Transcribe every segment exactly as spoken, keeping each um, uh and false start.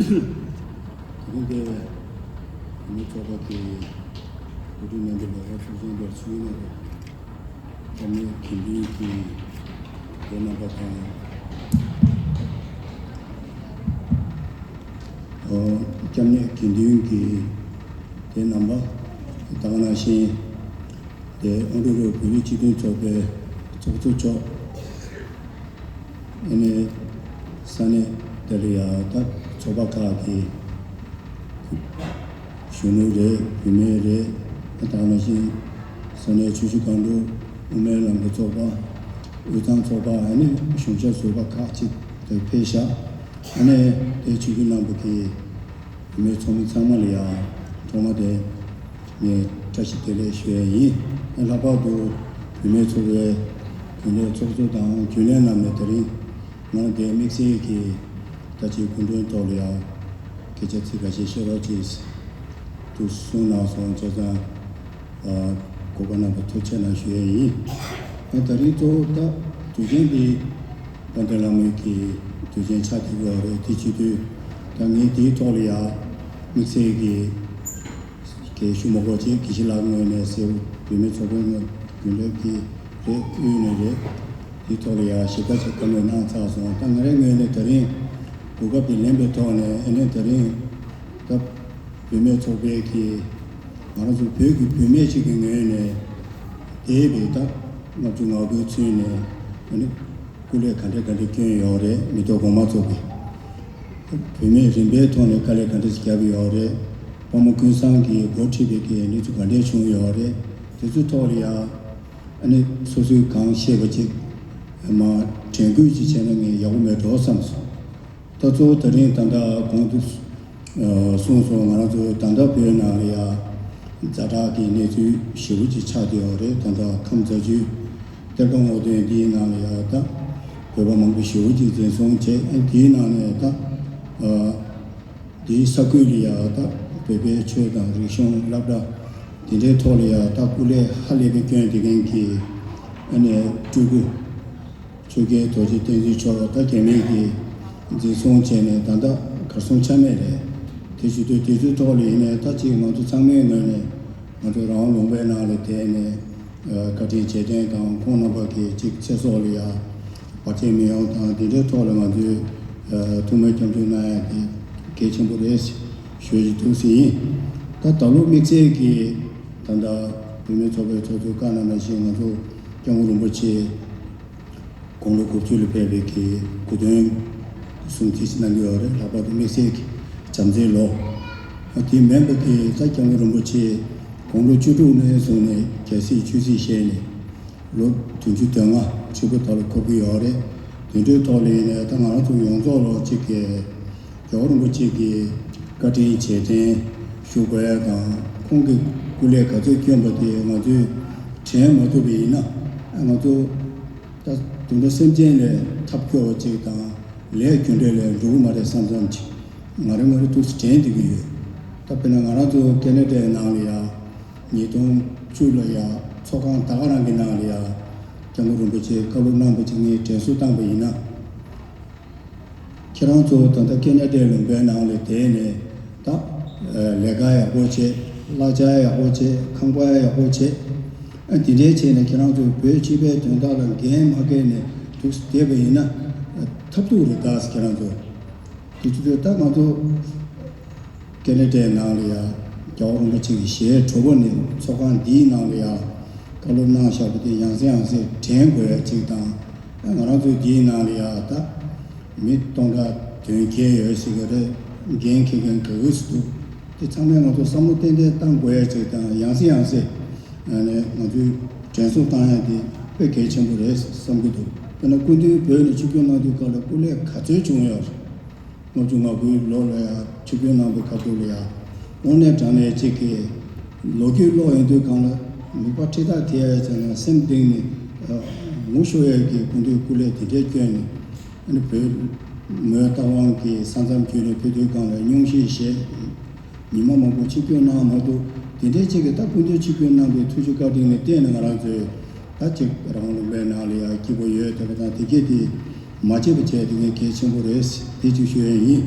དེ་རིང་འདིར་བུད་མེད་ཚོགས་པ་གི་གོ་སྒྲིག་གནང་རྒྱུ་ལ་ཚོགས་ཆེན་འདིར་ཚུད་ཡོད་པའི་སྐྱབས་གནས་དགེ་འདུན་གྱི་སྡེ་རྣམ་པ་དང་། སྐྱབས་གནས་དགེ་འདུན་གྱི་སྡེ་རྣམ་པ། ད་ག་ནང་བཞིན་དེ་ཨ་རུ་རུ་བོད་རིགས་སྤྱི་མཐུན་ཚོགས་པའི་ཚོགས་གཙོ་མཆོག་ཨ་ནི་ས་གནས་དེ་ལ་ཡང་ད་ཚོགས་པ་ཁག་གི་གཞོན་ནུ་རེད། བུད་མེད་རེད། ད་ག་ནང་བཞིན་ས་གནས་ཆུ་བཞི་སྒང་དྲུག་དབུ་མའི་ལམ་གྱི་ཚོགས་པ། དབུས་གཙང་ཚོགས་པ། ཨ་ནི་གཞུང་ཞབས་ཟུར་པ་ཁག་ཅིག་དེར་ཕེབས་ཤག་ཨ་ནི་དེ་ཆིབས་བསྒྱུར་གནང་བ་གི་བུད་མེད་ཚོགས་མི་ཚང་མ་ལ་ཡང་ཐོག་མ་དེ་ངས་བཀྲ་ཤིས་བདེ་ལེགས་ཞུ་ཡ་ཡིན། ལྷག་པར་དུ་བུད་མེད་ཚོགས་པའི་རྒྱུན་ལས་ཚོགས་གཙོ་དང་རྒྱུན་ལས་རྣམས་ནས་དེ་རིང་ང་དེ་དམིགས་བསལ་གྱི་ད་ཅིག་སྐུ་མགྲོན་ཐོག་ལ་ཡང་སྐད་ཆ་ཚིག་ཁ་ཤས་བཤད་རོགས་གྱིས་དུ་གསུངས་གནང་སོང་། བྱས་ཙང་གོ་སྐབས་གནང་བར་ཐུགས་རྗེ་གནང་ཞུ་ཡ་ཡིན། ད་རིང་གཙོ་བོ་ད་དུས་ཆེན་འདི་དཔལ་ལྡན་བླ་མའི་གི་དུས་ཆེན་ཆགས་བསྡད་ཀྱི་ཡོད་རེད། དེ་བྱེད་དུས་ད་ངས་དེའི་ཐོག་ལ་ཡང་དམིགས་བསལ་གྱི་གལ་ཞུ་མ་དགོས་ཅིག་དགེ་བཤེས་ལགས་ངོས་ནས་ཟེར། བུད་མེད་ཚོགས་པའི་ངོས་རྒྱུན་ལས་ཀྱི་རེད། དབུས་ནས་རེད། དེའི་ཐོག་ལ་ཡང་ཞིབ་ཕྲ་ཅིག་བཀའ་མོལ་གནང་ཚར་སོང་། ད་ང་རའི་ངོས་ནས་ད་རིང་གོ་སྐབས་དེ་ལེན་པའི་ཐོག་ནས་ཨ་ནི་ད་རིང་ད་བུད་མེད་ཚོགས་པའི་གི་ང་རང་ཚོ་བོད་ཀྱི་བུད་མེད་ཅིག་གི་ངོས་ནས་འདས་པའི་ད་ལྔ་བཅུ་ང་དགུའི་ཚུན་ནས་ཨ་ནི་སྐུ་ལས་ག་འདྲ་ག་འདྲ་བསྐྱོན་ཡོད་རེད། མི་ཐོག་གོང་མ་ཚོགས་པའི་བུད་མེད་རིམ་པའི་ཐོག་ནས་དཀའ་ལས་ག་འདྲ་ཞིག་བརྒྱབ་ཡོད་རེད། དཔའ་མོ་ཀུན་བཟང་གིས་འགོ་ཁྲིད་པའི་གི་གནས་ཚུལ་ག་འདྲ་བྱུང་ཡོད་རེད། དེ་ཚོའི་ཐོག་ལ་ཡང་ཨ་ནི་སོ་སོས་གང་ཤེས་པ་ཅིག་མར་དྲན་སྐུལ་ཅིག་བྱས་ན་ངས་ཡག་པོ་མེད་འགྲོ་བསམ་སོང་། ད་གཙོ་བོ་ད་རིང་ད་ལྟ་གོང་དུ་གསུངས་སོང་། ང་རང་ཚོ་ད་ལྟ་བོད་ནང་ལ་ཡང་ཛ་དྲག་གི་གནས་ཚུལ་ཞེ་པོ་ཅིག་ཆགས་བསྡད་ཡོད་རེད། ད་ལྟ་ཁམས་རྫ་ཆུ་གཏེར་ཁ་སྔོག་འདོན་འདིའི་ནང་ལ་ཡང་ད་བོད་པ་མང་པོ་ཞེ་པོ་ཅིག་འཛིན་བཟུང་བྱས། ཨ་འདིའི་ནང་ནས་ད་འདིའི་ས་ཁུལ་ལ་ཡང་ད་བོད་པའི་ཆོས་དང་རིག་གཞུང་སློབ་གྲྭ་འདི་འདྲའི་ཐོག་ལ་ཡང་ད་སྐུ་ལས་ཧ་ལས་པའི་སྐྱོན་འདི་མཁན་གྱི་ཨ་ནས་སྤྲུལ་སྐུ་ཆོས་རྒྱལ་རྡོ་རྗེ་བསྟན་འཛིན་མཆོག་ད་རྒྱ་མི་གིས་འཛིན་བཟུང་བྱས་ནས་ད་ལྟ་གར་སོང་ཆ་མེད་རེད། དེ་བྱེད་དུས་དེ་ཚོའི་ཐོག་ལ་ཡིན་ནའི་ད་ཅིག་ང་ཚོ་ཚང་མའི་ངོས་ནས་ང་ཚོ་རང་དབང་ལུང་པའི་ནང་ལ་བསྡད་ནས་བཀའ་དྲིན་རྗེས་དྲན་དང་ཁོང་རྣམ་པ་གི་ཅིག་ཚེ་སྲོག་ལ་ཡང་བར་ཆད་མི་ཡོང་དང་དེ་འདྲའི་ཐོག་ལ་ང་ཚོས་ཐུགས་སྨོན་སྐྱབས་འཇུག་གནང་ཡ་དེ་གལ་ཆེན་པོ་རེད་ཞུ་ཡི་འདུག་ཟེར་ཡིན། ད་ད་ལོ་དམིགས་བསལ་གྱི་ད་ལྟ་བུད་མེད་ཚོགས་པའི་ཚོགས་གཙོས་བཀའ་གནང་ནང་བཞིན་ང་ཚོ་སྐྱབས་མགོན་རིན་པོ་ཆེ་དགུང་ལོ་དགུ་བཅུ་ལ་ཕེབས་པའི་གི་སྐུ་གདུང་གསུང་ཆོས་གནང་གི་ཡོད་རེད། ལྷག་པར་དུ་དམིགས་བསལ་གྱི་བྱམས་བརྩེའི་ལོ། དེ་མིན་པ་གི་ད་སྐྱབས་མགོན་རིན་པོ་ཆེ་དགུང་ལོ་བཅུ་དྲུག་ནས་བཟུང་ནས་རྒྱལ་སྲིད་ཆོས་སྲིད་བཞེས་ནས་ལོ་བདུན་ཅུ་དོན་ལྔ་ཆུ་ཕོ་ཐོག་ལ་འཁོར་གྱི་ཡོད་རེད། དེ་འདྲའི་ཐོག་ལ་ཡིན་ནའི་ད་ང་རང་ཚོ་ཡོངས་རྫོགས་ལོ་གཅིག་གི་རྒྱལ་བ་རིན་པོ་ཆེ་གི་བཀའ་དྲིན་རྗེས་དྲན་ཞུ་དགོས་ཡ་དང་ཁོང་གི་སྐུ་ལས་ག་ཚོད་བསྐྱོན་པ་དེ་ང་ཚོས་དྲན་མ་ཐུབ་པ་ཡིན་ན་ང་ཚོ་ད་དུང་འདྲ་སེམས་ཅན་ལས་ཐབས་སྐྱོ་བ་ཅིག་དང་ལས་རྒྱུ་འབྲས་ལས་འགྲོ་གི་མ་རེད་བསམ་བསམ་ཅིག་ང་རང་ང་རང་ཐུགས་སུ་དྲན་བསྡད་ཀྱི་ཡོད། ད་དཔེར་ན་ང་རང་ཚོ་ཀེ་ན་ཌའི་ནང་ལ་ཡ་ཉིས་སྟོང་བཅུ་ལ་ཡ་ཚོགས་ཁང་ད་ག་རང་གི་ནང་ལ་ཡ་སྐྱབས་མགོན་རིན་པོ་ཆེ་བཀའ་སློབ་གནང་བ་ཅིག་ངས་དྲན་གསོ་བཏང་པ་ཡིན་ན། ཁྱེད་རང་ཚོ་ད་ལྟ་ཀེ་ན་ཌའི་ལུང་པའི་ནང་ལ་བསྡད་ནས་ད་ལས་ཀ་ཡག་པོ་བྱེད། གླ་ཆ་ཡག་པོ་བྱེད། ཁང་པ་ཡག་པོ་བྱེད། ཨ་དེ་འདྲའི་བྱས་ནས་ཁྱེད་རང་ཚོ་བོད་སྤྱི་པའི་དོན་དག་ལ་འགན་མ་འཁྱེར་ནས་འདུག་བསྡད་པ་ཡིན་ན་ཐབས་སྡུག་རེད་ད་ཁྱེད་རང་ཚོ། དེ་བྱེད་དུས་ད་ང་ཚོ་ཀེ་ན་ཌའི་ནང་ལ་ཡ་རྒྱལ་བ་རིན་པོ་ཆེ་གི་ཞལ་དྲོ་པོ་ནས་ཚོགས་ཁང་འདིའི་ནང་ལ་ཡ་བཀའ་སློབ་གནང་བཞག་པ་དེ་ཡང་སེ་ཡང་སེ་དྲན་དགོས་ཡ་ཅིག་དང་། ང་རང་ཚོའི་འདིའི་ནང་ལ་ཡ་ད་མི་སྟོང་ཕྲག་དོན་བརྒྱད་ཡོད་ཟེར་གི་རེད། འགན་འཁྱེར་མཁན་ག་གི་སུ་འདུག་དེ་ཚང་མས་ང་ཚོ་བསམ་བློ་ཏན་ཏན་གཏང་དགོས་ཡ་ཅིག་དང་། ཡང་སེ་ཡང་སེ་ང་ཚོས་དྲན་གསོ་བཏང་ཡ་དེ་དཔེ་གལ་ཆེན་པོ་རེད་བསམ་གི་འདུག་དཔེར་ན་སྐུ་མདུན་བོད་ནས་ཆིབས་བསྒྱུར་གནང་དུས་སྐབས་ལ་སྐུ་ལས་ག་ཚོད་བྱུང་ཡོད་རེད། ལྔ་བཅུ་ང་དགུའི་ལོ་ལ་ཡང་ཆིབས་བསྒྱུར་གནང་བའི་ཁ་ཐུག་ལ་ཡང་དངོས་གནས་དྲང་གནས་གཅིག་གི་ལོ་རྒྱུས་ཀློག་ཡོང་དུས་སྒང་ལ་མིག་པ་ཁྲི་ཐག་ཐེ་ཡ་ཡ་བྱས་ནས་སེམས་གཏིང་ནས་ངུ་ཤོར་ཡ་གི་སྐུ་མདུན་སྐུ་ལས་དེ་འདྲའི་བསྐྱོན་ནས་ཨ་ནི་བོད་མོན་རྟ་དབང་གི་ས་མཚམས་བརྒྱུད་ནས་ཕེབས་དུས་སྒང་ལ་སྙུང་གཞི་བཞེས། ཉི་མ་མང་པོ་ཆིབས་བསྒྱུར་གནང་མ་ཐུབ། དེ་འདྲའི་གཅིག་གི་ད་སྐུ་མདུན་ཆིབས་བསྒྱུར་གནང་བའི་ཐུགས་རྗེ་བཀའ་དྲིན་ལ་བརྟེན་ནས་ང་རང་ཚོའི་ད་ཅིག་རང་དབང་ལུང་པའི་ནང་ལ་ཡང་སྐྱིད་པོ་ཡོད་དེ་བ་དང་དེ་གས་དེ་མ་བརྗེད་པ་བྱས་དེ་ངས་གལ་ཆེན་པོ་རེད་དེ་ཅིག་ཞུ་ཡ་ཡིན།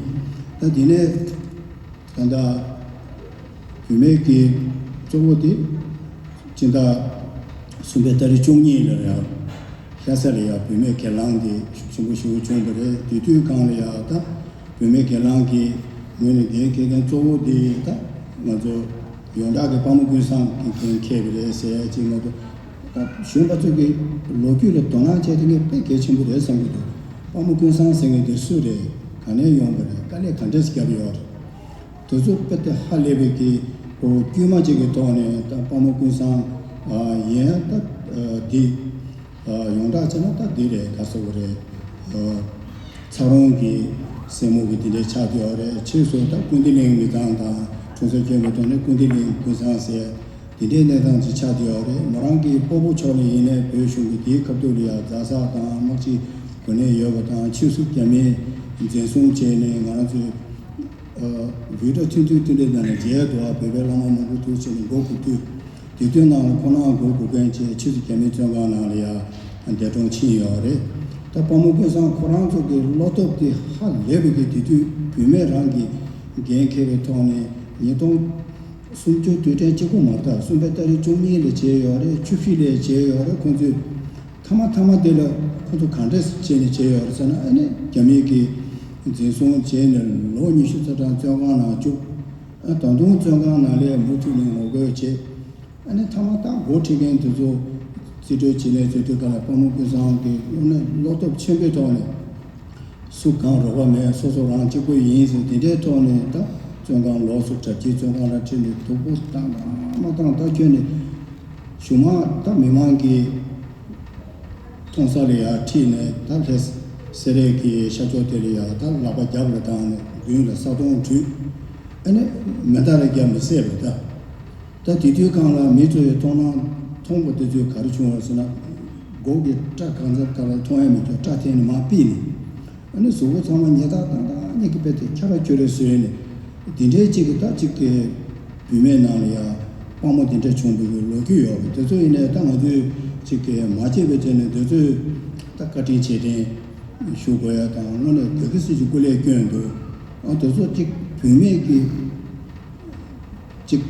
ད་དེ་ནས་ད་ལྟ་བུད་མེད་ཀྱི་གཙོ་བོ་དེ་སྤྱི་ཟླ་གསུམ་པའི་ཏ་རིག་བཅུ་གཉིས་ལ་ཡང་ལྷ་ས་ལ་ཡང་བུད་མེད་སྒེར་ལངས་དེ་ཤུགས་ཆེན་པོ་ཞིག་བྱུང་བ་རེད། དེ་དུས་སྒང་ལ་ཡང་ད་བུད་མེད་སྒེར་ལངས་ཀྱི་ངོས་ནས་འགན་འཁྱེར་མཁན་གཙོ་བོ་དེ་ད་ང་ཚོ་ཡོངས་གྲགས་ཀྱི་དཔལ་མོ་ཀུན་བཟང་གིས་འགན་འཁྱེར་བ་རེད་ཟེར་ཡ་ཅིག་མ་གཏོགས། གཞོན་པ་ཚོ་གི་ལོ་རྒྱུས་ལ་དོ་སྣང་བྱས་དེ་ངས་དཔེ་གལ་ཆེན་པོ་རེད་བསམ་གྱི་འདུག་དཔལ་མོ་ཀུན་བཟང་ཟེར་མཁན་དེ་སུ་རེད། ག་ནས་ཡོང་བ་རེད། དཀའ་ལས་ག་འདྲས་བརྒྱབ་ཡོད་རེད། དེ་ཚོ་དཔེ་དེ་ཧ་ལས་པའི་གི་ཁོ་དཀྱུས་མ་ཅིག་གི་ཐོག་ནས་ད་དཔལ་མོ་ཀུན་བཟང་ཡིན་ད་འདི་ཡོངས་གྲགས་བྱས་ན་ད་འདི་རེད། ག་ཟེར་བ་རེད། ཚ་རོང་གི་སྲས་མོ་གི་དེ་འདྲའི་ཆགས་བསྡད་ཡོད་རེད། ཕྱིས་སུ་ད་ཀུན་བདེ་གླིང་མི་ཚང་དང་གྲོང་གསེབ་སྐྱོན་པའི་ཐོག་ནས་ཀུན་བདེ་གླིང་ཀུན་བཟང་ཟེར་དེ་འདྲའི་གནས་སྟངས་ཅིག་ཆགས་བསྡད་ཡོད་རེད། མོ་རང་གི་སྤོ་བོ་ཕྱོགས་ནས་ཡིན་ནའི་བོད་གཞུང་གི་དེའི་སྐབས་དུས་ལ་ཡང་རྫ་ས་དང་དམག་སྤྱི་གོ་གནས་ཡོད་པ་དང་ཕྱིས་སུ་རྒྱ་མིས་འཛིན་བཟུང་བྱས་ནས་ང་རང་ཚོའི་བོད་ཕྲུག་ཐུན་ཐུན་ཐུན་རེ་ནང་ནས་མཇལ་འདུག་བོད་པའི་བླ་མ་མང་པོ་ཐུག་བྱས་ནས་མགོ་སྒུར་དུས། དེ་དུས་ནང་ལ་ཁོ་རང་མགོ་སྒུར་མཁན་བྱས་ཕྱིས་སུ་རྒྱ་མིའི་བཙོན་ཁང་ནང་ལ་ཡང་འདས་གྲོངས་ཕྱིན་ཡོད་རེད། ད་དཔལ་མོ་ཀུན་བཟང་ཁོ་རང་ཚོ་གི་བློ་སྟོབས་དེ་ཧ་ལས་པའི་གི་དེ་དུས་བུད་མེད་རང་གི་འགན་འཁྱེར་བའི་ཐོག་ནས་ཉིས་སྟོང་སུམ་ཅུ་དུས་དྲན་གཅིག་པོ་མ་རེད། ད་གསུམ་པའི་ཏ་རིག་བཅུ་གཉིས་ལ་བྱས་ཡོད་རེད། བཅུ་བཞི་ལ་བྱས་ཡོད་རེད། ཁོང་ཚོས་མཐའ་མ་མཐའ་མ་དེ་ལ་ཁོང་ཚོ་ག་འདྲས་བྱས་ནས་བྱས་ཡོད་རེད་ཟེར་ན། ཨ་ནི་རྒྱ་མིའི་གི་འཛིན་བཟུང་བྱས་ནས་ལོ་ཉི་ཤུ་རྩ་གྲངས་བཙོན་ཁང་ནང་བཅུག་ཨ་ད་དུང་བཙོན་ཁང་ནང་ལས་མུ་མཐུད་ནས་ངོ་རྒོལ་བྱས། ཨ་ནི་མཐའ་མ་ད་འགོ་ཁྲིད་མཁན་དེ་ཚོ་རྩིས་སྤྲོད་བྱེད་ལས་བྱེད་དུས་ག་ལ་དཔལ་མོ་ཀུན་བཟང་གི་དངོས་གནས་བློ་སྟོབས་ཆེན་པོའི་ཐོག་ནས་སུ་གང་རོགས་པ་མེད། སོ་སོ་རང་གཅིག་པུ་ཡིན་ཟེར་དེ་འདྲའི་ཐོག་ནས་ད་བཙོན་ཁང་ལོགས་སུ་གྲྭ་སྐྱེས་བཙོན་ཁང་ལ་ཁྲིད་ནས་སྡུག་པོ་བཏང་དང་མ་བཏང་། ད་ཁྱོད་ནས་གཞུག་མ་ད་མི་མང་གི་མཐོང་ས་ལ་ཡར་ཁྲིད་ནས་ད་ལྷ་སེ་རའི་གི་ཤར་ཕྱོགས་དེ་ལ་ཡར་ད་ལག་པ་རྒྱབ་ལ་བཏང་ནས་མདུན་ལ་ས་དོང་བྲུས། ཨ་ནི་མེ་མདའ་རེ་བརྒྱབ་ནས་བསད་པ་ད། ད་དེ་དུས་སྒང་ལ་མི་ཚོ་ཡི་མཐོང་སྣང་མཐོང་པ་དེ་ཚོས་ག་རེ་བྱུང་བ་ཟེར་ན། མགོ་གི་སྐྲ་གང་ཚ་ག་ལ་མཐོང་ཡ་མེད་ཀྱང་སྐྲ་འཐེན་ནས་མར་ཕུད་ནས། ཨ་ནི་གཟུགས་པོ་ཚང་མ་ཉལ་ཐག་བཏང་བཏང་གཉིད་ཀྱི་དཔེ་དེ་ཁྱ་ར་ཁྱོ་རེ་བཟོས་ནས། དེ་འདྲའི་གཅིག་གི་ད་གཅིག་གི་བུད་མེད་ནང་ལ་ཡ་དཔའ་མོ་དེ་འདྲ་བྱུང་བའི་ལོ་རྒྱུས་ཡོད་རེད། དེ་ཚོ་ཡིན་ནའི་ད་ང་ཚོས་གཅིག་གི་མ་བརྗེད་པའི་ཆ་ནས་དེ་ཚོས་ད་བཀའ་དྲིན་རྗེས་དྲན་ཞུ་དགོས་ཡ་དང་། དངོས་གནས་དགའ་གི་སྲིད་ཀྱི་སྐུ་ལས་བསྐྱོན་འདུག་ཨ་དེ་ཚོ་གཅིག་བུད་མེད་ཀྱི་གཅིག་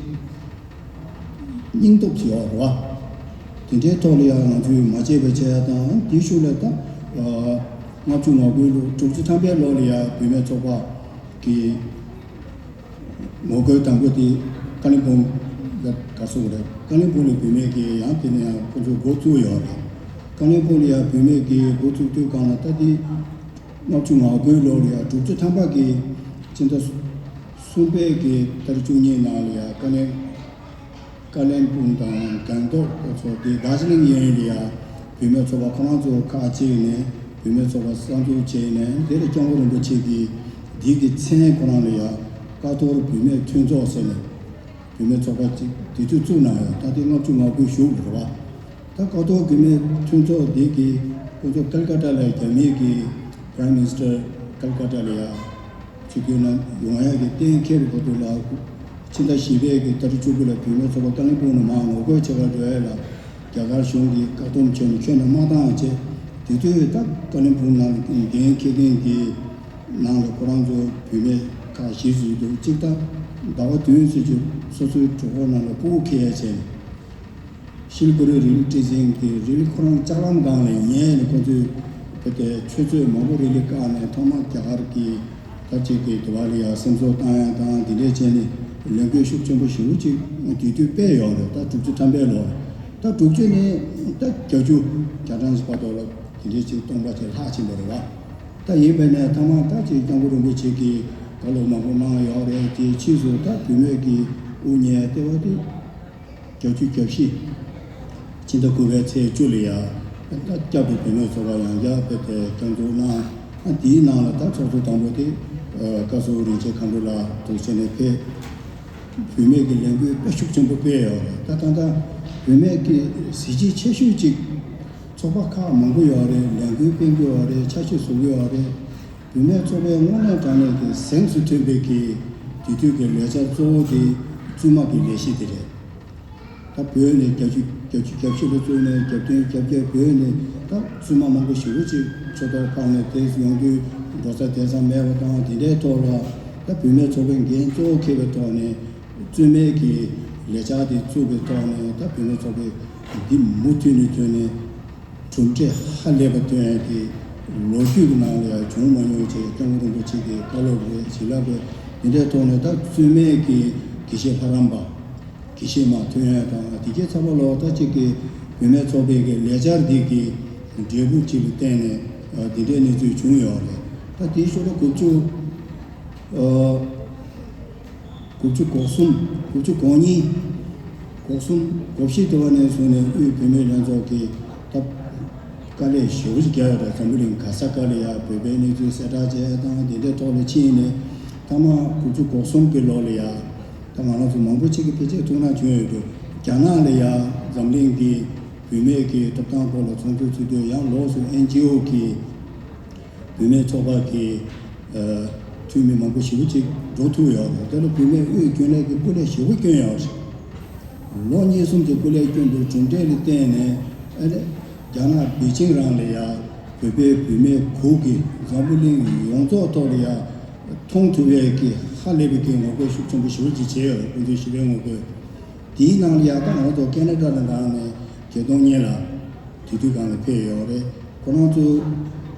སྙིང་སྟོབས་ཀྱི་འོག་རེད་བ། དེ་འདྲའི་ཐོག་ལ་ཡང་ང་ཚོས་མ་བརྗེད་པའི་ཆེད་ཡ་དང་། དེའི་ཤུལ་ལ་ད་ལྔ་བཅུ་ང་དགུའི་ལོ་དྲུག་ཅུ་ཐམ་པའི་ལོ་ལ་ཡང་བུད་མེད་ཚོགས་པ་གི་ངོ་རྒོལ་དང་པོ་དེ་ཀ་ལིམ་པོང་ལ་ག་སོང་རེད། ཀ་ལིམ་པོང་ལ་བུད་མེད་ཀྱི་ཡང་དེ་ནས་ཡང་ཁོ་ཚོས་འགོ་བཙུགས་ཡོད་རེད། ཀ་ལིམ་པོང་ལ་ཡང་བུད་མེད་ཀྱི་འགོ་བཙུགས་དུས་སྒང་ལ་ད་དེ་ལྔ་བཅུ་ང་དགུའི་ལོ་ལ་ཡང་དྲུག་ཅུ་ཐམ་པ་གི་སྤྱི་ཟླ་གསུམ་པའི་གི་ཏ་རིག་བཅུ་གཉིས་ནང་ལ་ཡང་ཀ་ལིམ་ཀ་ལིམ་པོང་དང་སྒང་ཏོག་ཚོ་དེ་དར་ཇི་ལིང་གཡས་གཡོན་ལ་ཡ་བུད་མེད་ཚོགས་པ་ཁོ་རང་ཚོ་ཁག་ཅིག་ནས་བུད་མེད་ཚོགས་པ་གསར་འཛུགས་བྱས་ནས། དེར་སྐྱབས་མགོན་རིན་པོ་ཆེ་གིས་འདི་གི་མཚན་ཁོ་རང་ལ་ཡ་ཀ་ཐོར་བུད་མེད་མཐུན་ཚོགས་ཟེར་ནས་བུད་མེད་ཚོགས་པ་ཅིག་དེ་དུས་བཙུགས་གནང་ཡོད། ད་དེ་ལྔ་བཅུ་ང་དགུའི་གཞུག་ལ་རེད་བ། ད་ཀ་ཐོར་བུད་མེད་མཐུན་ཚོགས་འདི་གི་ཁོ་ཚོ་ཀལ་ཀ་ཏ་ལ་རྒྱ་མིའི་གི་Prime Minister ཀལ་ཀ་ཏ་ལ་ཡ་ཆིབས་བསྒྱུར་གནང་ཡོང་ཡས་ཀྱི་གཏན་འཁེལ་བའི་སྐབས་དུས་ལ། ཕྱི་ཟླ་བཞི་པའི་གི་ཏ་རིག་བཅུ་དགུ་ལ་བུད་མེད་ཚོགས་པ་ཀ་ལིམ་པོང་ནས་མར་ངོ་རྒོལ་བྱེད་གར་འགྲོ་ཡས་ལ་རྒྱ་གར་གཞུང་གིས་བཀག་སྡོམ་བྱས་ནས་ཁྱོན་ནས་མ་བཏང་བྱས། དེ་དུས་ད་ཀ་ལིམ་པོང་ནང་འགན་འཁྱེར་མཁན་གྱི་ནང་ལ་ཁོ་རང་ཚོ་བུད་མེད་ཁག་བཞི་ཙམ་འདུག་གཅིག་ད་ཟླ་བ་བདུན་ཙམ་ཅིག་སོ་སོའི་གྲོད་ཁོག་ནང་ལ་ཕྲུ་གུ་འཁྱེར་ཡས་བྱས་ནས། ཤིལ་གུ་རི་རི་ལི་བྲིས་ཟིན་གྱི་རི་ལི་ཁོ་རང་ལྕགས་ལམ་སྒང་ལ་ཉལ་ནས་ཁོ་ཚོས་བོད་དེ་ཆུ་ཚོད་མང་པོ་རི་ལི་བཀག་ནས། ཐོག་མར་རྒྱ་གར་གྱི་ད་ཅིག་གི་དུ་བ་ལ་ཡང་སེམས་གསོ་བཏང་ཡ་དང་དེ་འདྲས་བྱས་ནས་ལས་འགུལ་ཤུགས་ཆེན་པོ་ཞེ་པོ་ཅིག་དེ་དུས་སྤེལ་ཡོད་རེད། ད་དྲུག་ཅུ་ཐམ་པའི་ལོ་རེད། ད་དྲུག་ཅུ་ནས་ད་བརྒྱད་ཅུ་གྱ་གྲངས་བར་དུ་ལ་དེ་འདྲས་ཅིག་སྟོང་པ་ཅིག་ལྷག་ཕྱིན་པ་རེད་བ། ད་ཡིན་པས་ནས་མཐའ་མ་ད་ཅིག་སྐྱབས་མགོན་རིན་པོ་ཆེ་གིས་བཀའ་སློབ་མང་པོ་གནང་ཡོད་རེད། དེའི་ཕྱིས་སུ་ད་བུད་མེད་ཀྱི་དབུ་བརྙེས་ལྟེ་བ་དེ། བརྒྱད་ཅུ་གྱ་བཞི། ཕྱི་ཟླ་དགུ་པའི་ཚེས་བཅུ་ལ་ཡ། ད་བསྐྱར་དུ་བུད་མེད་ཚོགས་པ་ཡང་བསྐྱར་དཔེ་དེ་བསྐྱར་འཛུགས་གནང་། ཨ་དེའི་ནང་ལ་ད་ཚོགས་གཙོ་དང་པོ་དེ་བཀའ་ཟུར་རིན་ཆེན་མཁའ་འགྲོ་ལགས་འདུག་བྱས་ནས་ཕེབས། བུད་མེད་ཀྱི་ལས་འགུལ་དཔེ་ཤུགས་ཆེན་པོ་སྤེལ་ཡོད་རེད། ད་ད་ལྟ་བུད་མེད་ཀྱི་གཟི་བརྗིད་ཆེ་ཤོས་ཅིག་ཚོགས་པ་ཁག་མང་པོ་ཡོད་རེད། ལས་འགུལ་སྤེལ་གྱི་ཡོད་རེད། འཆར་གཞི་བཟོ་གི་ཡོད་རེད། བུད་མེད་ཚོགས་པའི་དངོས་གནས་དྲང་གནས་ཀྱི་གཟེངས་སུ་ཐོན་པའི་གི་དེ་དུས་ཀྱི་ལས་འཆར་གཙོ་བོ་དེ་བཙུན་མ་གི་ལས་གཞི་དེ་རེད། ད་བོད་ནས་བརྒྱད་ཅུ་བརྒྱད་ཅུ་གྱ་བཞི་ལ་བཙུགས་ནས་བརྒྱད་བདུན་བརྒྱད་བརྒྱད་བོད་ནས་ད་བཙུན་མ་མང་པོ་ཞེ་པོ་ཅིག་ཆོས་ཐོག་ཁག་ནས་དེ་ཡོང་དུས་འགྲོ་ས་བསྡད་ས་མེད་པ་དང་དེ་འདྲའི་ཐོག་ལ་ ད་བུད་མེད་ཚོགས་པའི་འགན་གཙོ་བོ་འཁྱེར་བའི་ཐོག་ནས་རྩོད་མེད་ཀྱི་ལས་འཆར་དེ་བཙུགས་པའི་ཐོག་ནས། ད་བུད་མེད་ཚོགས་པས་འདི་མུ་མཐུད་ནས་བྱུང་ནས་གྲུབ་འབྲས་ཧ་ལས་པ་ཐོན་ཡག་གི་ལོ་རྒྱུས་ཀྱི་ནང་ལ་ཡང་བྱུང་མ་མྱོང་བའི་ཆེད། སྐྱབས་མགོན་རིན་པོ་ཆེ་གི་བཀའ་སློབ་རེད། བྱིན་རླབས་རེད། འདི་འདྲའི་ཐོག་ནས་ད་རྩོད་མེད་ཀྱི་དགེ་བཤེས་ལྷ་རམས་པ། དགེ་བཤེས་མ་ཐོན་ཡག་དང་། དེ་གའི་ཚབ་པ་ལ་ད་ཅིག་གི་བུད་མེད་ཚོགས་པའི་གི་ལས་འཆར་འདི་གི་འབྲས་བུ་ཅིག་ལ་བརྟེན་ནས་འདི་འདྲའི་གནས་ཚུལ་བྱུང་ཡོད་རེད། ད་དེའི་ཤོག་ལོ་དགུ་བཅུ། ཨ། དགུ་བཅུ་གོ་གསུམ། དགུ་བཅུ་གོ་གཉིས། གོ་གསུམ་གོ་བཞི་དེ་བ་ནས་བཟུང་ནས་དབུས་བུད་མེད་ལྷན་ཚོགས་ཀྱིས་ད་དཀའ་ལས་ཞེ་པོ་ཅིག་བརྒྱབ་ཡོད་རེད། འཛམ་བུ་གླིང་ག་ས་ག་ལ་ཡ་བོད་པའི་གནས་ཚུལ་གསལ་བསྒྲགས་བྱས་དང་། དེ་འདྲའི་ཐོག་ལ་ཕྱིན་ནས་མཐའ་མ་དགུ་བཅུ་གོ་གསུམ་གྱི་ལོ་ལ་ཡ། ད་ང་རང་ཚོ་མང་པོ་ཅིག་གིས་ཕལ་ཆེར་ཐུགས་སྣང་བྱུང་ཡོད་འགྲོ། རྒྱ་ནག་ལ་ཡ་འཛམ་གླིང་གི་བུད་མེད་ཀྱི་ཐོབ་ཐང་སྐོར་ལ་ཚོགས་འདུ་ཚོགས་དུས་ཡང་ལོགས་སུ་ཨེན་ཇི་ཨོ་གི་བུད་མེད་ཚོགས་པ་གི་ཨ་འཐུས་མི་མང་པོ་ཞེ་པོ་ཅིག་འགྲོ་ཐུབ་ཡོད་རེད། དེ་ལ་བུད་མེད་དབུས་རྒྱུན་ལས་ཀྱིས་སྐུ་ལས་ཞེ་པོ་བསྐྱོན་ཡོད་རེད། ལོ་གཉིས་གསུམ་གྱི་སྐུ་ལས་བསྐྱོན་པའི་གྲུབ་འབྲས་ལ་བརྟེན་ནས། ཨ་ནི་རྒྱ་ནག་པེ་ཅིང་རང་ལ་ཡ་བོད་པའི་བུད་མེད་གུག་གིས་འཛམ་བུ་གླིང་ཡོངས་རྫོགས་ཐོག་ལ་ཡ་མཐོང་ཐུབ་པའི་གི་ཧ་ལས་པའི་གི་ངོ་རྒོལ་ཤུགས་ཆེན་པོ་ཞེ་པོ་ཅིག་བྱས་ཡོད་རེད། སྐུ་མདུན་ཞི་བའི་ངོ་རྒོལ་དེའི་ནང་ལ་ཡ། ད་ང་ཚོ་ཁེ་ན་ཌ་ལ་ནང་ནས་བརྒྱད་སྟོང་གཉིས་ལ། དེ་དུས་སྒང་ལ་ཕེབས་ཡོད་རེད། ཁོ་རང་ཚོ་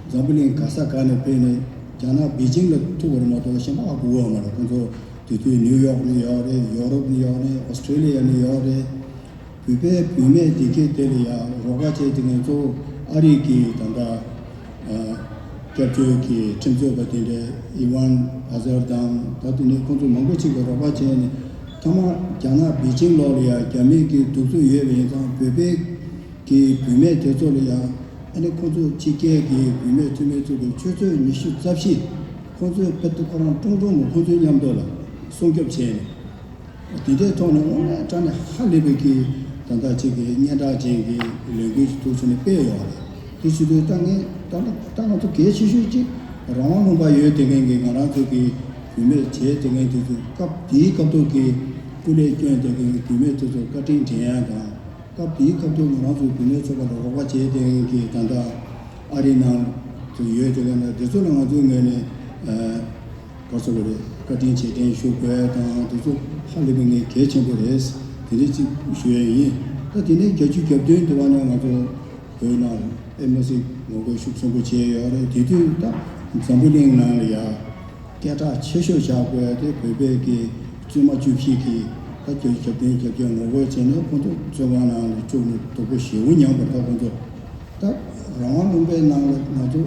འཛམ་བུ་གླིང་ག་ས་ག་ནས་ཕེབས་ནས་རྒྱ་ནག་པེ་ཅིང་ལ་ཐུག་པ་རེད་མ་གཏོགས་གཞན་པ་ཧ་གོ་ཡོད་མ་རེད། ཁོ་ཚོ་དེ་དུས་ནིའུ་ཡོག་ནས་ཡོད་རེད། ཡོ་རོབ་ནས་ཡོད་རེད། ཨོ་སི་ཀྲེ་ལི་ཡ་ནས་ཡོད་རེད། བོད་པའི་བུད་མེད་དེ་གས་དེ་ལ་ཡ་རོགས་པ་བྱས་དེ་ངས་གཙོ་བོ་ཨ་རི་གི་ད་ལྟ་ཨ་སྐྱབས་བཅོལ་གྱི་ཁྲིམས་རྩོད་པ་དེ་འདྲའི་ཨི་ཝན་ཨ་ཟར་དང་། ད་དེ་ནས་ཁོང་ཚོ་མང་པོ་ཅིག་གིས་རོགས་པ་བྱས་ནས་མཐའ་མ་རྒྱ་ནག་པེ་ཅིང་ལོགས་ལ་ཡ་རྒྱ་མིའི་གི་གདུག་རྩུབ་ཡོད་པ་ཡིན་ཙང་། བོད་པའི་གི་བུད་མེད་དེ་ཚོ་ལ་ཡང་ཨ་ནི་ཁོང་ཚོ་ཕྱི་རྒྱལ་གྱི་བུད་མེད་འཐུས་མི་ཚོ་གི་ཆུ་ཚོད་ཉི་ཤུ་རྩ་བཞི། ཁོང་ཚོའི་དཔེ་དེ་ཁོ་རང་ཀྲུང་ཀྲུང་མོ་ཁོང་ཚོའི་མཉམ་དུ་ལ་སྲུང་སྐྱོབ་བྱས་ནས། དེ་འདྲའི་ཐོག་ནས་དངོས་གནས་དྲང་གནས་ཧ་ལས་པའི་གི་ད་ལྟ་ཅིག་གི་སྙན་གྲགས་ཅན་གྱི་ལས་འགུལ་ཞིག་ཐུགས་ཆེ་ནས་སྤེལ་ཡོད་རེད། དེ་བྱེད་དུས་ད་ངས་ད་ད་ང་ཚོ་གལ་ཆེ་ཤོས་ཅིག་རང་དབང་ལུང་པ་ཡོད་དེ་མཁན་གྱི་ང་རང་ཚོ་གི་བུད་མེད་བྱས་དེ་མཁན་དེ་ཚོ། སྐབས་དེའི་སྐབས་ཐོག་གི་སྐུ་ལས་བསྐྱོན་དེ་མཁན་བུད་མེད་དེ་ཚོ་བཀའ་དྲིན་དྲན་ཡ་དང་། སྐབས་དེའི་སྐབས་དུ་ང་རང་ཚོའི་བུད་མེད་ཚོགས་པ་ལ་རོགས་པ་བྱས་ཏེ་ཡིན་གྱི་ད་ལྟ་ཨ་རིའི་ནང་དུ་ཡོད་དེ་ག་ནས་དེ་ཚོ་ལ་ང་ཚོའི་ངོས་ནས་ཨ་ག་རེ་ཟེར་དགོས་རེད། བཀའ་དྲིན་རྗེས་དྲན་ཞུ་དགོས་དང་། དེ་ཚོ་ཧ་ལས་པའི་ངས་གལ་ཆེན་པོ་རེད། དེ་འདྲ་ཅིག་ཞུ་ཡས་ཡིན། ད་དེ་ནས་བརྒྱད་ཅུ་གྱ་བདུན་དུ་བ་ནས་ང་ཚོ་བོད་ནང་ཨེ་མ་སི་ངོ་རྒོལ་ཤུགས་ཆེན་པོ་བྱས་ཡོད་རེད། དེ་དུས་ད་འཛམ་བུ་གླིང་ནང་ལ་ཡ། སྐད་གྲགས་ཆེ་ཤོས་བཞག་དགོས་དེ་བོད་པའི་གི་བཙུན་མ་བཅུ་བཞི་གིས་ད་བརྒྱད་ཅུ་གྱ་བདུན་གྱ་བརྒྱད་ངོ་རྒོལ་བྱས་ནས་ཁོང་ཚོ་བཙོན་ཁང་ནང་ལ་བཅུག་ནས་སྡུག་པོ་ཞེ་པོ་མྱངས་པ་རེད། ད་ཁོང་ཚོ་ད་རང་དབང་ལུང་པའི་ནང་ལ་ང་ཚོ་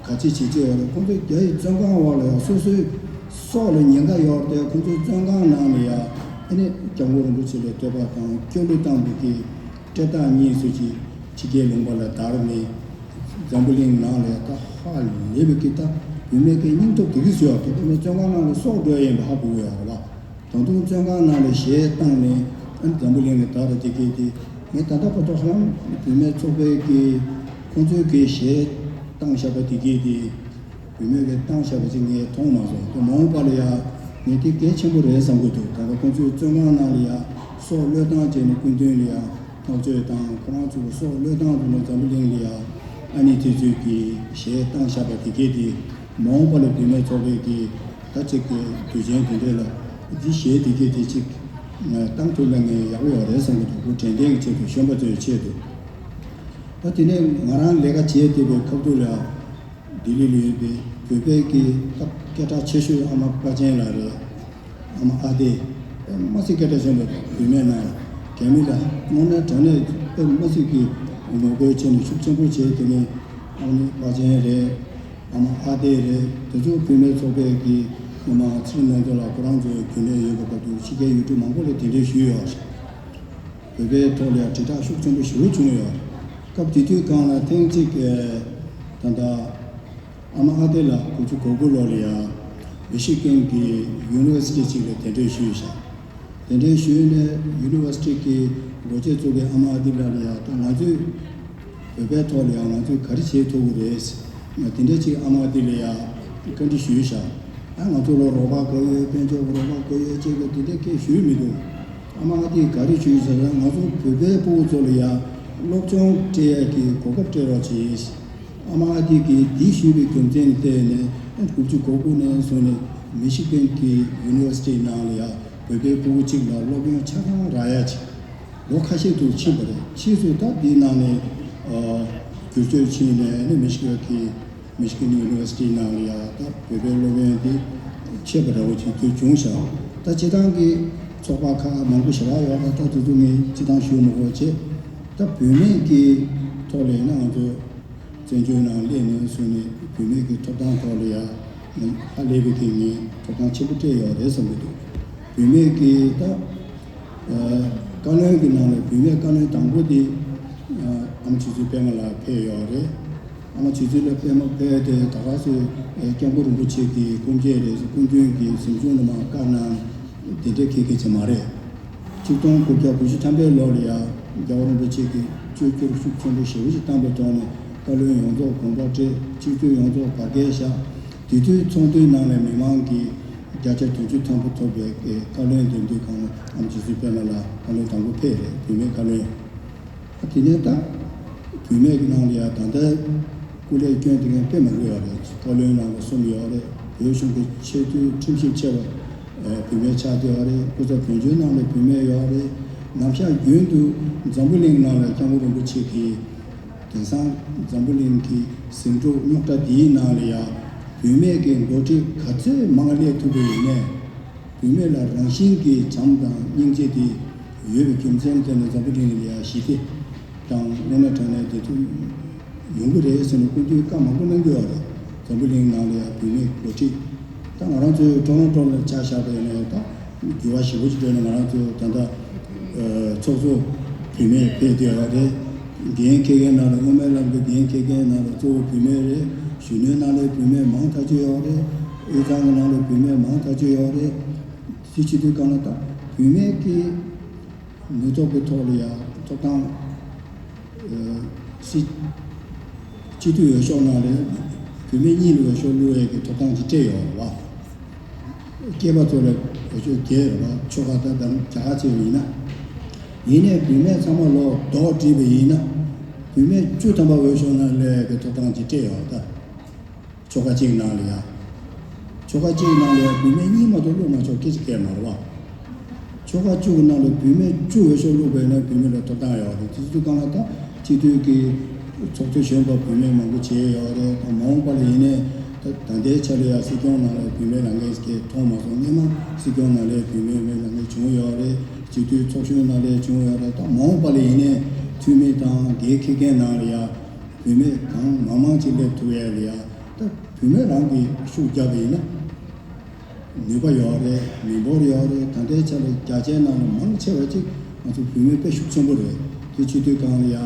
ག་ཅི་བྱེད་ཀྱི་ཡོད་རེད། ཁོང་ཚོ་རྒྱ་ཡི་བཙོན་ཁང་འོག་ལ་ཡང་སོ་སོའི་སྲོག་ལ་ཉེན་ཁ་ཡོད་དེ། ཁོང་ཚོའི་བཙོན་ཁང་ནང་ལ་ཡང་ཨ་ནི་སྐྱབས་མགོན་རིན་པོ་ཆེ་ལ་བསྟོད་པ་དང་སྐྱོ་གླུ་བཏང་བའི་གི་སྤྲེལ་ཟླ་གཉིས་ཚོ་ཅིག་ཕྱི་རྒྱལ་ལུང་པ་ལ་དར་ནས། འཛམ་བུ་གླིང་ནང་ལ་ད་ཧ་ལས་པའི་གི་ད་བུད་མེད་ཀྱི་སྙིང་སྟོབས་དེ་གི་ཟེར་བ་དེ་བུད་མེད་བཙོན་ཁང་ནང་ལ་སྲོག་འགྲོ་ཡིན་པ་ཧ་གོ་གི་ཡོད་རེད་བ། ད་དུང་བཙོན་ཁང་ནང་ལ་གཞས་བཏང་ནས་ཨ་ནི་འཛམ་བུ་གླིང་ལ་དར་རེད། དེ་གི་དེ་ངས་ད་ལྟ་བར་དུ་ཧ་ལམ་བུད་མེད་ཚོགས་པའི་གི་ཁོང་ཚོའི་གི་གཞས་བཏང་བཞག་པ་དེ་གི་དེ། བུད་མེད་ཀྱིས་བཏང་བཞག་པ་ཅིག་ངས་མཐོང་མ་སོང་། དེ་མ་འོངས་པ་ལ་ཡ་ངས་དེ་གལ་ཆེན་པོ་རེད་བསམ་གྱི་འདུག་ད་ལྟ་ཁོང་ཚོའི་བཙོན་ཁང་ནང་ལ་ཡ་སྲོག་བློས་བཏང་བྱས་ནས་སྐུ་མདུན་ལ་ཡ་ཐག་གཅོད་དང་། ཁོ་རང་ཚོ་སྲོག་བློས་བཏང་བྱས་ནས་འཛམ་བུ་གླིང་ལ་ཡ་ཨ་ནི་དེ་ཚོས་ཀྱི་གཞས་བཏང་བཞག་པ་དེ་གས་དེ་མ་འོངས་པ་ལ་བུད་མེད་ཚོགས་པའི་གི་ད་ཅིག་གི་དུས་ཆེན་དེ་འདྲས་ལ་འདི་གཞས་དེ་གས་དེ་ཅིག་བཏང་ཐུབ་ན་ངས་ཡག་པོ་ཡོད་རེད་བསམ་གྱི་འདུག་ཁོ་དྲན་རྟེན་གྱི་ཆེད་དུ། གཞོན་པ་ཚོའི་ཆེད་དུ། ད་དེ་ནས་ང་རང་ལས་ཀ་བྱེད་བསྡད་པའི་སྐབས་དུ་ལ་ལྡི་ལི་ལ་ཡོད་པའི་བོད་པའི་གི་སྐད་གྲགས་ཆེ་ཤོས་ཨ་མ་དཔའ་ཆེན་ལགས་རེད། ཨ་མ་ཨ་བདེ། དཔེ་མ་སྲིད་སྐད་གྲགས་ཆེན་པོ་བུད་མེད་ནང་རྒྱ་མི་ལ་དངོས་གནས་དྲང་གནས་དཔེ་མ་སྲིད་ཀྱི་ངོ་རྒོལ་བྱས་ནས་ཤུགས་ཆེན་པོ་བྱས། དེ་ནས་ཨ་མ་དཔའ་ཆེན་རེད། ཨ་མ་ཨ་བདེ་རེད། དེ་ཚོ་བུད་མེད་ཚོགས་པའི་གི་སྔོན་མ་ཚེ་རིང་རྣམ་རྒྱལ་ལགས་ཁོ་རང་ཚོའི་རྒྱུན་ལས་ཡོད་པའི་སྐབས་དུ་ཕྱི་རྒྱལ་ཡུལ་གྲུ་མང་པོ་ལ་དེ་འདྲའི་ཞུས་ཡོད་རེད། བོད་པའི་ཐོག་ལ་ཡང་དྲིལ་བསྒྲགས་ཤུགས་ཆེན་པོ་ཞེ་པོ་བྱུང་ཡོད། སྐབས་དེ་དུས་སྒང་ལ་ཐེངས་གཅིག་ཨེ། ད་ལྟ་ཨ་མ་ཨ་བདེ་ལགས་དགུ་བཅུ་གོ་དགུ་ལོ་ལ་ཡང་མི་ཤི་གན་གྱི་ཡུ་ནི་ཝར་སི་ཊི་ཅིག་ལ་གདན་འདྲེན་ཞུས་བཞག་གདན་འདྲེན་ཞུས་ནས་ཡུ་ནི་ཝར་སི་ཊི་གི་འགོ་ཁྲིད་ཚོ་གིས་ཨ་མ་ཨ་བདེ་ལགས་ལ་ཡང་ད་ང་ཚོས་བོད་པའི་ཐོག་ལ་ཡང་ང་ཚོས་ག་རེ་བྱེད་ཐུབ་ཀྱི་རེད། ང་དེ་འདྲ་ཅིག་ཨ་མ་ཨ་བདེ་ལ་ཡང་བཀའ་འདྲི་ཞུས་བཞག་ཨ་ང་ཚོ་ལ་རོགས་པ་དགོས་ཡོད། དཔལ་འབྱོར་གྱི་རོགས་པ་དགོས་ཡོད་ཅེས་གི་དེ་འདྲ་སྐད་ཞུས་མི་འདུག་ཨ་མ་ཨ་བདེས་ག་རེ་ཞུས་ཟེར་ན། ང་ཚོ་བོད་པའི་ཕྲུ་གུ་ཚོ་ལ་ཡང་སློབ་སྦྱོང་སྤྲད་ཡག་གི་གོ་སྐབས་སྤྲད་རོགས་གྱིས། ཨ་མ་ཨ་བདེས་ཀྱིས་འདི་ཞུས་པའི་རྒྱུ་མཚན་ལ་བརྟེན་ནས་དགུ་བཅུ་གོ་དགུ་ནས་བཟུང་ནས་ མི་ཤི་གན་གྱི་ཡུ་ནི་ཝར་སི་ཊི་ནང་ལ་ཡང་བོད་པའི་ཕྲུ་གུ་གཅིག་ལ་སློབ་ཡོན་ཆ་ཚང་རག་ཡ་ཅིག་ལོ་ཁ་ཤས་དུ་ཕྱིན་པ་རེད། ཕྱིས་སུ་ད་འདིའི་ནང་ནས་ཨ་བསྒྱུར་བཅོས་ཕྱིན་ནས་ནི་མི་ཤི་གན་གྱི་མི་ཤི་གན་ཡུ་ནི་ཝར་སི་ཊི་ནང་ལ་ཡང་ད་བོད་པའི་སློབ་ཡོན་དེ་ཆད་པ་འདྲ་བོ་ཅིག་དུ་བྱུང་ཤག་ད་སྤྱི་བཏང་གི་ཚོགས་པ་ཁག་མང་པོ་ཞེ་དྲག་ཡོད་ལ། ད་དེ་ཚོ་ངས་སྤྱི་བཏང་ཞུ་མི་དགོས་བྱས། ད་བུད་མེད་ཀྱི་ཐོག་ལ་ཡིན་ན་ང་ཚོ་བཙན་བྱོལ་ནང་སླེབས་ནས་བཟུང་ནས་བུད་མེད་ཀྱི་ཐོབ་ཐང་ཐོག་ལ་ཡང་ཧ་ལས་པའི་གི་ངས་ཐོབ་ཐང་ཆེན་པོ་སྤྲད་ཡོད་རེད་བསམ་གྱི་འདུག་བུད་མེད་ཀྱི་ད་ཨ་བཀའ་བློན་གྱི་ནང་ལ་བུད་མེད་བཀའ་བློན་དང་པོ་དེ་ཨ་ཨ་མ་ཆོས་འཛིན་པད་མ་ལགས་ཕེབས་ཡོད་རེད། ཨ་མ་ཆོས་འཛིན་ལགས་པད་མ་ཕེབས་ཏེ་ད་ག་སེ་སྐྱབས་མགོན་རིན་པོ་ཆེ་གི་སྐུ་མཆེད་རེད། སྐུ་མདུན་གྱི་གཟིམ་ཆུང་ལ་མར་བཀའ་གནང་དེ་འདྲ་ཁེ་ཁེ་ཆེ་མ་རེད། ཆིག་སྟོང་དགུ་བརྒྱ་དགུ་བཅུ་ཐམ་པའི་ལོ་ལ་ཡང་རྒྱལ་བ་རིན་པོ་ཆེ་གིས་བཅོས་བསྒྱུར་ཤུགས་ཆེན་པོ་ཞེ་པོ་ཞིག་བཏང་པའི་ཐོག་ནས་བཀའ་བློན་ཡོངས་རྫོགས་དགོངས་པ་བཀྲལ། སྤྱི་འཐུས་ཡོངས་རྫོགས་བར་བརྒལ་བཞག་དེ་དུས་ཚོགས་འདུའི་ནང་ནས་མི་མང་གིས་བརྒྱ་ཆ་བདུན་ཅུ་ཐམ་པ་ཐོབ་པའི་བཀའ་བློན་འདེམས་དུས་སྒང་ལ་ཨ་མ་རྗེ་བཙུན་པད་མ་ལགས་བཀའ་བློན་དང་པོ་ཕེབས་རེད། བུད་མེད་བཀའ་བློན། དེ་ནས་ད་བུད་མེད་ཀྱི་ནང་ལ་ཡང་ད་ལྟ་སྐུ་ལས་བསྐྱོན་དེ་མཁན་དཔེ་མང་པོ་ཡོད་རེད། བཀའ་བློན་ནང་ལ་གསུམ་ཡོད་རེད། བོད་གཞུང་གི་ཆེས་མཐོའི་ཁྲིམས་ཞིབ་ཆེ་བ་བུད་མེད་ཆགས་བསྡད་ཡོད་རེད། སྐུ་ཚབ་བོད་ལྗོངས་ནང་ལ་བུད་མེད་ཡོད་རེད། ནམ་ཞག་རྒྱུན་དུ་འཛམ་བུ་གླིང་ནང་ལ་སྐྱབས་མགོན་རིན་པོ་ཆེ་གིས་དེང་སང་འཛམ་བུ་གླིང་གི་ཟིང་འཁྲུག་རྙོག་དྲ་འདིའི་ནང་ལ་ཡང་བུད་མེད་ཀྱི་འགོ་ཁྲིད་ག་ཚོད་མང་སླེབས་ཐུབ་པ་ཡིན་ནའི། བུད་མེད་ལ་རང་བཞིན་གྱི་བྱམས་དང་སྙིང་རྗེ་དེ་ཡོད་པའི་རྒྱུ་མཚན་དེ་ནི་འཛམ་བུ་གླིང་ལ་ཡང་ཞི་བདེ་དང་དངོས་གནས་དྲང་གནས་བདེ་སྡུག་ཡོང་གི་རེད་ཟེར་ནས་སྐུ་མདུན་བཀའ་མང་པོ་གནང་གི་ཡོད་རེད། འཛམ་བུ་གླིང་ནང་ལ་ཡང་བུད་མེད་འགོ་ཁྲིད་ད་ང་རང་ཚོའི་ཊོ་རོན་ཊོ་ལ་ཆ་བཞག་པ་ཡིན་ན་ད་འགྱུར་བ་ཞེ་པོ་ཅིག་འགྲོ་ནས་ང་རང་ཚོ་ད་ལྟ་ཚོགས་གཙོ་བུད་མེད་ཕེབས་བསྡད་ཡོད་རེད། འགན་འཁྱེར་མཁན་ནང་ལ་དབུ་མའི་ལམ་གྱི་འགན་འཁྱེར་མཁན་ནང་ལ་གཙོ་བོ་བུད་མེད་རེད། གཞོན་ནུའི་ནང་ལ་བུད་མེད་མང་ཐག་ཆོད་ཡོད་རེད། དབུས་གཙང་གི་ནང་ལ་བུད་མེད་མང་ཐག་ཆོད་ཡོད་རེད། དེ་བྱེད་དུས་གང་ལ་ད་བུད་མེད་ཀྱི་མི་ཐོབ་ཀྱི་ཐོག་ལ་ཡང་ཐོབ་ཐང་ཨ་སྲིད་སྤྱི་འཐུས་འོས་ཤོག་ནང་ལ་བུད་མེད་གཉིས་ལ་འོས་ཤོག་བླུག་ཡས་ཀྱི་ཐོབ་ཐང་ཅིག་སྤྲད་ཡོད་རེད་བ། སྐྱེས་པ་ཚོ་ལ་འོས་ཤོག་བརྒྱད་རེད་བ། ཆོལ་ཁ་ད་ལྟ་རྒྱ་གར་ཚོ་ཡིན་ན། ཡིན་ནའི་བུད་མེད་ཚང་མ་ལོ་རྡོག་བསྒྲིལ་བ་ཡིན་ན། བུད་མེད་བཅུ་ཐམ་པ་འོས་ཤོག་ནང་སླེབས་ཡས་ཀྱི་ཐོབ་ཐང་ཅིག་སྤྲད་ཡོད་རེད་ད། ཆོལ་ཁ་གཅིག་ནང་ལ་ཡ། ཆོལ་ཁ་གཅིག་ནང་ལ་ཡ་བུད་མེད་གཉིས་མ་གཏོགས་བླུག་མ་ཆོག་སྐད་ཆ་གང་ཡང་མ་རེད་བ། ཆོལ་ཁ་བཅུ་གི་ནང་ལ་བུད་མེད་བཅུ་འོས་ཤོག་བླུགས་པ་ཡིན་ན་བུད་མེད་ལ་ཐོབ་ཐང་ཡོད་རེད། དེ་ཚོ་གང་ལ་ད་སྤྱི་འཐུས་ཀྱི་ཚོགས་གཙོ་གཞོན་པ་བུད་མེད་མང་པོ་བྱས་ཡོད་རེད། ད་མ་འོངས་པ་ལ་ཡིན་ནའི་ད་ད་ལྟའི་ཆ་ལ་ཡ་སྲིད་སྐྱོང་ནང་ལ་བུད་མེད་ལངས་མཁན་ཞིག་མཐོང་མ་སོང་། སྔོན་མ་སྲིད་སྐྱོང་ནང་ལ་བུད་མེད་མེད་ལངས་མཁན་བྱུང་ཡོད་རེད། སྤྱི་འཐུས་ཚོགས་གཞོན་ནང་ལ་བྱུང་ཡོད་རེད། ད་མ་འོངས་པ་ལ་ཡིན་ནའི་འཐུས་མི་དང་འགན་འཁྱེར་མཁན་ནང་ལ་ཡ་བུད་མེད་གང་མང་མང་ཅིག་སླེབས་ཐུབ་ཡ་ལ་ཡ། ད་བུད་མེད་རང་གིས་ཤུགས་རྒྱབ་པ་ཡིན་ན། ནུས་པ་ཡོད་རེད། མི་འབོར་ཡོད་རེད། ད་ལྟའི་ཆ་ལ་རྒྱ་ཆེའི་ནང་ལ་མང་ཆེ་བ་ཅིག་ང་ཚོ་བུད་མེད་དཔེ་ཤུགས་ཆེན་པོ་རེད། དེ་བྱེད་དུས་གང་ལ་ཡ་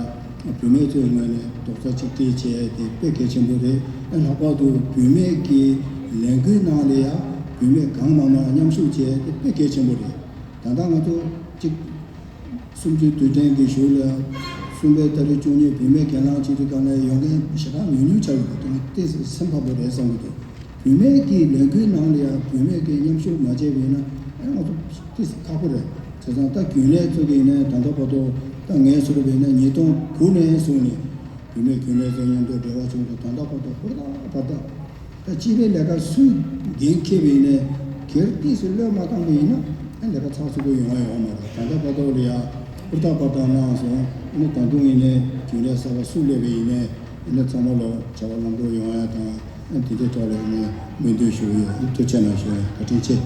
བུད་མེད་ཚོའི་ངོས་ནས་རྡོག་རྩ་གཅིག་སྒྲིལ་བྱས་དེ་དཔེ་གལ་ཆེན་པོ་རེད། ཨ་ལྷག་པར་དུ་བུད་མེད་ཀྱི་ལས་འགུལ་ནང་ལ་ཡ་བུད་མེད་གང་མང་མང་མཉམ་ཞུགས་བྱས་དེ་དཔེ་གལ་ཆེན་པོ་རེད། ད་ལྟ་ང་ཚོ་གཅིག་གསུམ་བཅུའི་དུས་དྲན་གྱི་གཞུག་ལ་གསུམ་པའི་ཏ་རིག་བཅུ་གཉིས་བུད་མེད་གྱེན་ལངས་བྱེད་དུས་གང་ལ་ཡོང་མཁན་ཞེ་དྲག་ཉུང་ཉུང་ཆགས་ཡོད་པ་དེ་ཏོག་ཙམ་སེམས་ཕམ་པོ་རེད་བསམ་གྱི་འདུག་བུད་མེད་ཀྱི་ལས་འགུལ་ནང་ལ་ཡང་བུད་མེད་ཀྱིས་མཉམ་ཞུགས་མ་བྱས་པ་ཡིན་ན་ཨ་ང་ཚོ་ཏོག་ཙམ་ཁག་པོ་རེད། བྱས་ཙང་ད་རྒྱུན་ལས་ཚོ་གི་ཡིན་ནའི་ད་ལྟ་བར་དུ་ད་ངའི་ཚོར་བ་ཡིན་ན་ཉིས་སྟོང་དགུ་ནས་བཟུང་ནས་བུད་མེད་རྒྱུན་ལས་ཚོ་མཉམ་དུ་འབྲེལ་བ་བྱུང་དུས་ད་ལྟ་བར་དུ་ཧུར་ཐག་བར་ཐག་ད་སྤྱི་པའི་ལས་ཀ་སུས་འགན་འཁྱེར་བ་ཡིན་ནའི་སྒེར་ཏོག་ཙམ་བློས་མ་བཏང་པ་ཡིན་ན་ཨ་ལས་ཀ་ཚགས་ཚུད་པོ་ཡོང་བ་ཡོད་མ་རེད། ད་ལྟ་བར་དུ་ལ་ཡ་ཧུར་ཐག་པར་ཐག་གནང་སོང་། ཨ་ནི་ད་དུང་ཡིན་ནའི་རྒྱུན་ལས་གསར་པ་སུ་སླེབས་པ་ཡིན་ནའི་ཨ་ནི་ཚང་མ་ལོ་བྱ་བ་ལམ་འགྲོ་ཡོང་ཡ་དང་ཨ་དེ་འདྲའི་ཐོག་ལ་ཡིན་ནའི་སྨོན་འདུན་ཞུ་གི་ཡོད། ཐུགས་རྗེ་གནང་ཞུ། བཀའ་དྲིན་ཆེ།